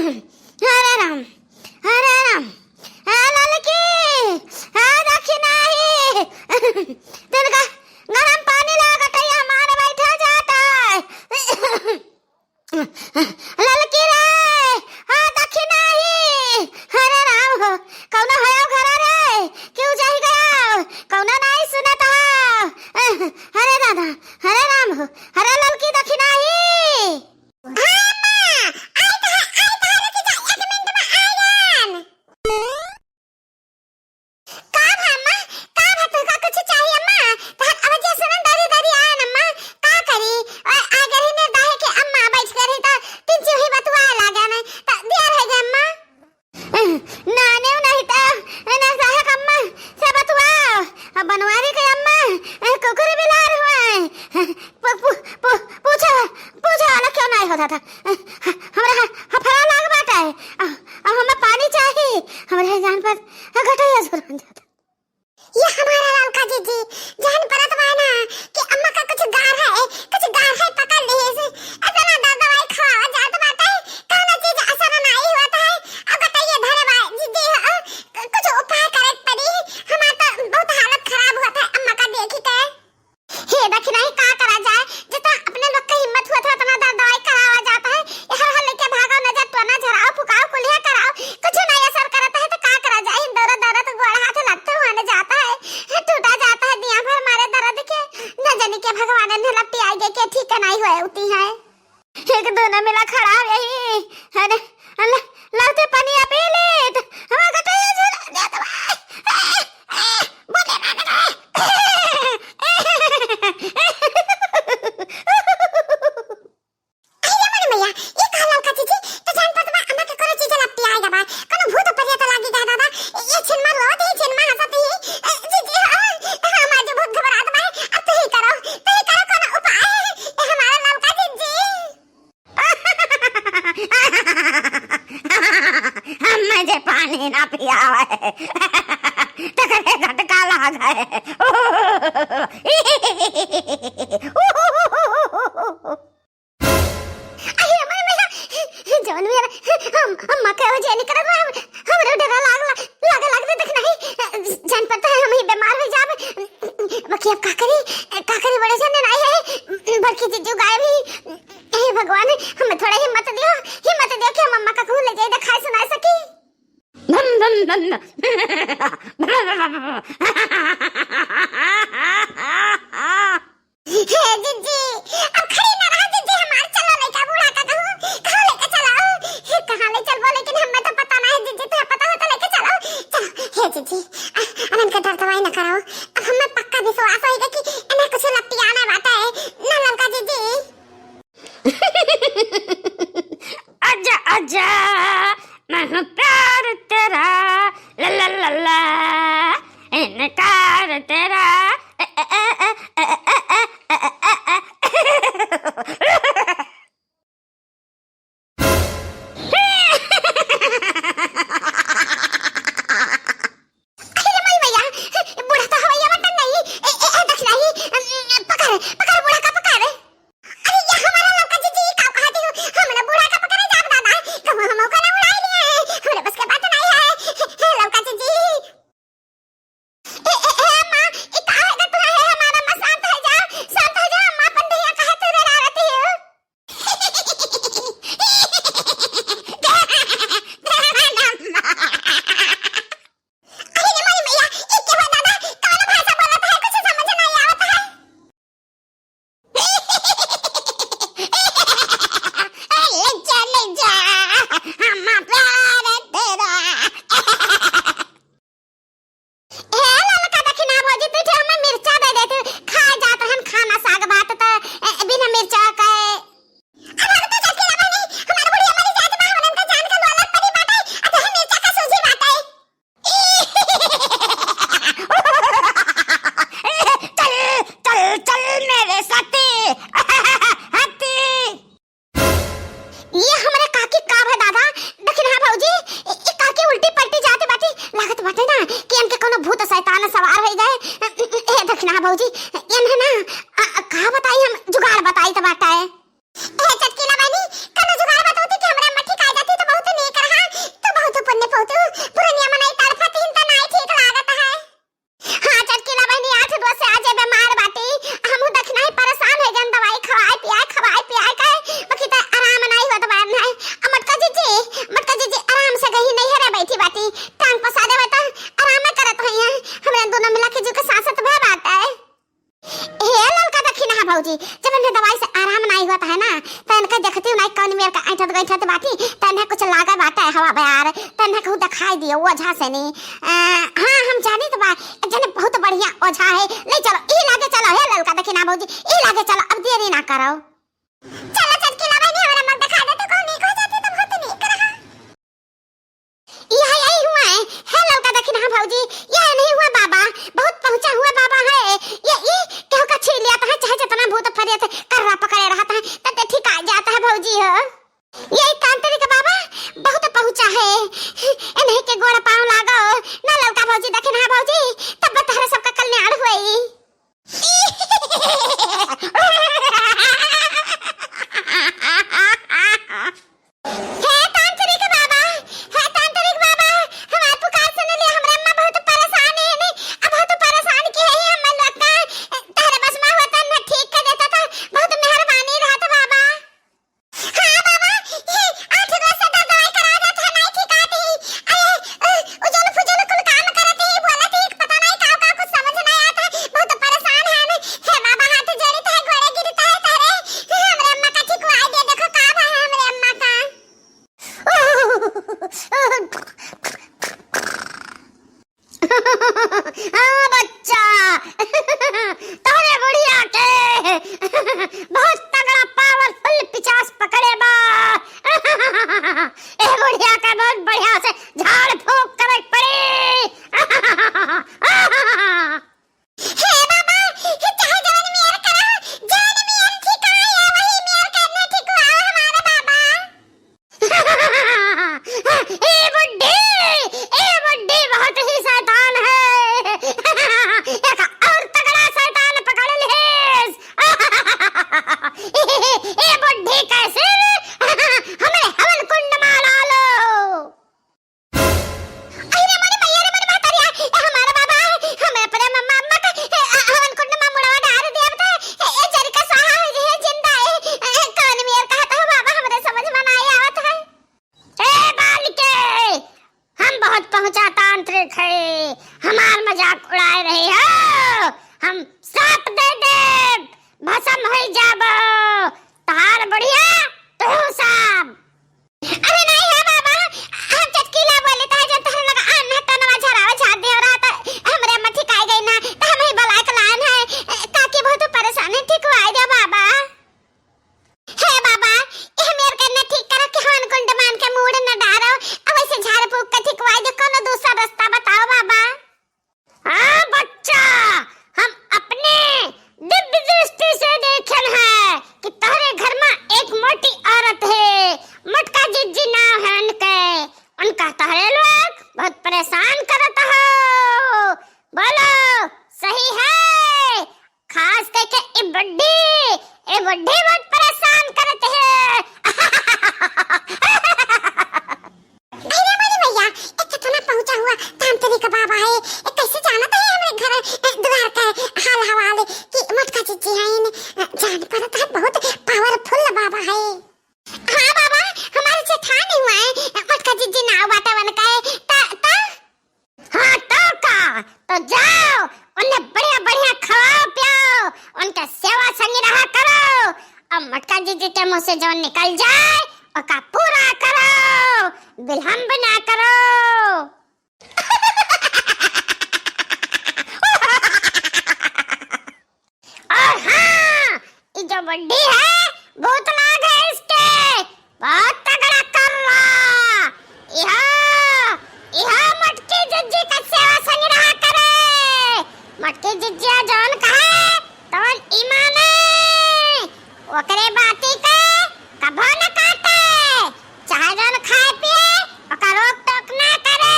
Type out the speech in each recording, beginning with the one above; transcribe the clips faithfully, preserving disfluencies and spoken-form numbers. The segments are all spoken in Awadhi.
हरे राम, हरे राम, ए ललकी, ए दखिनाही, तनिका गरम पानी ला, गटइया हमार बैठा जात है। ललकी रे, ए दखिनाही, हरे राम हो, कउनो हयो घरा रे, केउ जाई गयो, कउनो नाहीं सुनत हो। हरे दादा, हरे राम हो, हरे ललकी दखिनाही। हाँ, अम्मा, आई त है, आई त है, रुकि जा, एक मिनट मा आयन। का भा अम्मा, का भा, तुहका कुछ चाही अम्मा? तहर आवाज सुनन दरी दरी आयन अम्मा, का करी? आ, आ गई निर्दाहे के अम्मा, बैठ गई त तीन चूही बतुआ लागे न, त दिया रह गए अम्मा। नाने नहीं तो, ना सहायक अम्मा से बतुआओ। अब बनवारी के अम्मा, ए, कुकुर बिलार हुआ है। पू-, पू-, पू-, पूछो, पूछो वाला क्यों नहीं होता था? हमरा ह-, हफड़ा लाग बाटा है। अब, अब हमें पानी चाहिए। हमरे जान पर घटैया सुरन जाता। ये हमारा ललका जीजी, जान परत बा ना कि अम्मा का कुछ गार है, कुछ गार है पकड़ लिहिस। इतना दर दवाई खवावा जात बाटे, कौनो चीज असर नाई होत है। अब बताइए धरे बा जीजी, अ, कुछ उपाय करे पड़ी। हमार तो बहुत हालत खराब होत है अम्मा का देखी के। हे दखिनाही, का करा जाए, जितना अपने लोग के हिम्मत होत है उतना दर दवाई करावा जात है। ये हर हर लेके भागा नजर टोना झराओ, फुकाओ, कुलिया कराओ, कुछ नहीं असर करत है तो का करा जाए। दौरा दौरा तो गोड़ हाथ लत्थे हुआ ने जाता है। टूटा जाता है दिया भर मारे दर्द के, न जाने के भगवान ने लपटी आगे के ठीक नहीं हुए होती है। एक दोनों मिला खड़ा हो यही, अरे, ल-, लौटे पानी आ पी ले, तो हम कहते हैं, "झूला दे दो भाई।" बोले ना, ना, ना। अरे मोरी मैया, ई का ललका जीजी, तो जान परत बा, अम्मा के कोनो चीज लपटी आए बा, कोनो भूत परिया तो लागी गए दादा, ये छिनमा रोत ही, छिनमा हंसत ही, ए, जीजी, आ, हमार जो बहुत घबरात बा, अब तू ही करो, तू ही करो कोनो उपाय, ए, हमारा ललका जीजी। हमें जे पानी ना पियावे, तकरे झटका लागे। अरे अम्मा, अम्मा, जौन मेरा, हम, अम्मा के वजह निकलत बा, हम, हमरे डरा लाग, लाग, लाग दे देख नहीं, जान पड़ता है हम ही बीमार हो जाब। बाकी अब का करी, का करी, बड़े जने नहीं है, बड़की जीजू गायब ही। हे भगवान, हमें थोड़ा हिम्मत दियो, हिम्मत दियो कि हम अम्मा का कहूँ ले जाए, दिखाए सुनाए सकी। धन, धन, धन। हे जिज्जी, अब खड़ी ना रहा जिज्जी हमार, चलो लइका बूढ़ा का कहूँ, कहाँ लेके चलाओ? हे कहाँ ले चलबो, लेकिन हमें तो पता ना है जिज्जी, तुम्हें पता हो तो लेके चलो। चलो, हे जिज्जी, आ, अब इनके दर्द दवाई ना कराओ। अब हमें पक्का विश्वास होइगा कि इन्हें कुछ लपटियाना बाटे, ना ललका जिज्जी। आजा, आजा, मैं हूँ प्यार तेरा, ला, ला, ला, ला, इनकार तेरा, ए, ए, ए। अरे मोरी मैया, बूढ़ा तो हवैया बटन नहीं, ए, ए, ए, दखिनाही, पकड़, पकड़ बूढ़ा का पकड़। अरे, ये हमारा ललका जीजी, का कहती हो? हम ना बूढ़ा का पकड़े जाब दादा, कहूँ हम ओका ना उड़ाई लिए हैं, हमरे बस के बात नहीं है, हे ललका जीजी। ए, ए, ए, अम्मा, ई का है ग तू, हे हमारा अम्मा, शांत हो जाओ, शांत हो जाओ, अम्मा, अपन दहिया काहे तू डरावती हो? अरे रे मोरी मैया, ई के हो दादा, कौन भाषा बोलत है, कुछ समझ नहीं आवत है। ले जा, ले जा, हम प्यार तेरा। हे ललका दखिना भौजी, तू ठे हमें मिर्चा दे दे, तू खा जात हन खाना साग भात त, ए, बिना मिर्चा के। अब हम तो जाके ना बनी, हमार बुढ़िया मरी जात बा, हमन का जान का लोलक परी बाटे, आ तोहे मिर्चा का सूझी बाटे। चल, चल, चल मेरे साथी। हाथी। ये हमरे काकी का भा दादा, लेकिन हाँ भौजी, ई काकी उल्टी पलटी जाती बाटी, लागत बाटे ना कि इनके कोनो भूत शैतान सवार हो गए। ए दखिना भौजी, इन्हें ना, आ, का बताई हम, जुगाड़ बताई त बाटा है। ए चटकीला बहनी, कोनो जुगाड़ बतौती कि हमरा अम्मा ठीक आ जाती तो बहुत तन्हे कुछ लागे बाटे हवा बयार, तन्हे कहूँ देखाई दियो ओझा से नी। अ, हाँ, हम जानी तो बा, एक जने बहुत बढ़िया ओझा है, ले चलो, ई लागे चलो, हे ललका दखिना भौजी, ई लागे चलो, अब देरी ना करो। चलो चटकीला बहिनी, हमरा मत देखा दे, तो कहूँ नीक हो जाती तो बहुत नीक रहा। यह यही हुआ है, हे ललका दखिना भौजी, यह नहीं हुआ बाबा, बहुत पहुँचा हुआ बाबा है, ये ई केहू का छीन लिया है, चाहे जितना भूत फरियत कर्रा पकड़े रहता है, तब ठीक आ जाता है भौजी हो। ये तांत्रिक बाबा बहुत पहुँचा है, इन्हीं के गोड़ पाँव लागो ना ललका भौजी, दखिना भौजी, तब तहरे सबका कल्याण हुई। हे तांत्रिक बाबा, हे तांत्रिक बाबा, हमार पुकार सुन लिया, हमरे अम्मा बहुत परेशान है ने, अब बहुत परेशान की है, हम लोग का तहरे बस में होता न ठीक कर देता तो बहुत मेहरबानी रहत बाबा। हाँ बाबा, ये आठ गो से दवा दवाई करा देत है, नहीं ठीक आती है। अरे, अ, उजल फुजल कुल काम करत है, बोलत है, पता नहीं का का कुछ समझ नहीं आता है, बहुत परेशान है हम। हे बाबा, हाथ जोड़ित है, गोड़े गिरत है, तहरे, हमरे अम्मा का ठीक हुआ दे, देखो का भा है हमरे अम्मा का। हाँ बच्चा, तोहरे बुढ़िया के बहुत तगड़ा powerful पिचास पकड़े बा। ए बुढ़िया के बहुत बढ़िया से झाड़ फूंक करे के पड़ी। हे बाबा, हे चाहे जवन मेर करा, जवन मेर ठिकाए, वही मेर करना ठिकवा हमारे बाबा। ए बुड्ढी, ए बुड्ढी बहुत ही शैतान है। एक और तगड़ा शैतान पकड़ लिहेस। ए बुड्ढी कैसे हमरे हवन कुंड में डालो। अरे मोरे मैया रे, मोरे महतरिया, ए हमारा बाबा, हमें अपने मम्मा, अम्मा का, ए, अ, हवन कुंड में मुड़वा डाल दिया बता। ए, ए, जर का स्वाहा हो जे, जिंदा है। ए, कौन मेर कहत हो बाबा, हमरे समझ में नहीं आवत है। ए बालिके, हम बहुत पहुंचा तांत्रिक है, हमार मजाक उड़ाए रहे हो, हम श्राप दे देब, भसम होई जाबो, तहार बुढ़िया, तू सब। अरे नहीं है बाबा, हम चटकीला बोले ता, जब तहरे लगा आन ना तनवा झरावा झाड़ दे रहा था, हमरे अम्मा ठिकाई गई ना, तो हम ही बलाय के लान है, काकी बहुत परेशान है, ठिकवाई दे बाबा। हे बाबा, ए मेर के न ठीक करो कि हवन कुंड मान के मूड़ न डारो, अब ऐसे झाड़ फूक के ठिकवाई दे, कोनो दूसरा रास्ता बताओ बाबा। हाँ बच्चा, हम अपने दिव्य दृष्टि से देखन है कि तोहरे घर में एक मोटी औरत है, मोटका जिज्जी नाव है उनके। उनका तोहरे लोग बहुत परेशान करत हो। बोलो, सही है? खास करके ए बुड्ढी, ए बुड्ढी बहुत परेशान करत है। अरे मोरी मैया, ए कितना पहुंचा हुआ तांत्रिक बाबा है। ए कैसे जानत है हमरे घर, ए, द्वार का हाल हवाल कि मोटका जिज्जी है, इन, ए, जान परत है बहुत powerful बाबा है। हाँ बाबा, हमारे जेठानी हुआ है, ए, मोटका जिज्जी नाव बाटे उनका है, ता, ता, हाँ तो का, तो जाओ, उन्हें बढ़िया बढ़िया खवाओ पियाओ, उनका सेवा संग रहा करो, और मोटका जिज्जी के मुंह से जो निकल जाए, ओका पूरा करो, विलंब ना करो। और हाँ, ई जो बुड्ढी है, भूत नाग है इसके, बहुत तगड़ा कर्रा। इहा, इहा मोटकी जिज्जी का सेवा संग रहा करे। मोटकी जिज्जिया जौन कहे, तौन ई माने। ओकरे बाती के कभो न काटे। चाहे जौन खाए पिए, ओका रोक टोक ना करे।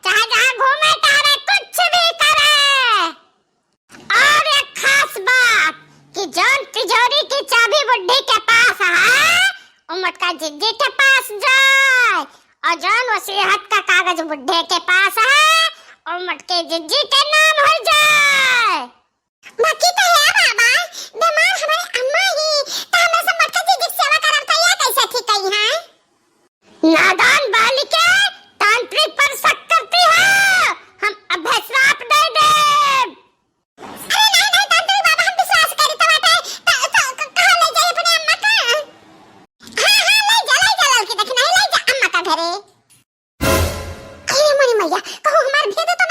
चाहे जहाँ घूमे टहरे, कुछ भी करे। और एक खास बात कि जौन तिजोरी की चाबी बुड्ढी के पास है, उ मोटका जिज्जी के पास जाए, और जौन वसीयत का कागज बुड्ढे के पास है, उ मोटके जिज्जी के नाम हो जाए। बाकी तो है बाबा, बीमार हमारे अम्मा ही, तो हमरा से मोटका जिज्जी की सेवा करब, तो ये कैसे ठीक कही है? नादान बालिके, तांत्रिक पर शक करती हो? हम अभय श्राप दे देब। अरे नहीं, नहीं, तांत्रिक बाबा, हम विश्वास करी तो बाटे, त, त, क-, कहाँ ले जाई अपने अम्मा का? हाँ, हाँ, ले जा, ले जा, ललकी देखी अरे, अरे मोरी मैया, कहूँ हमार भेद तो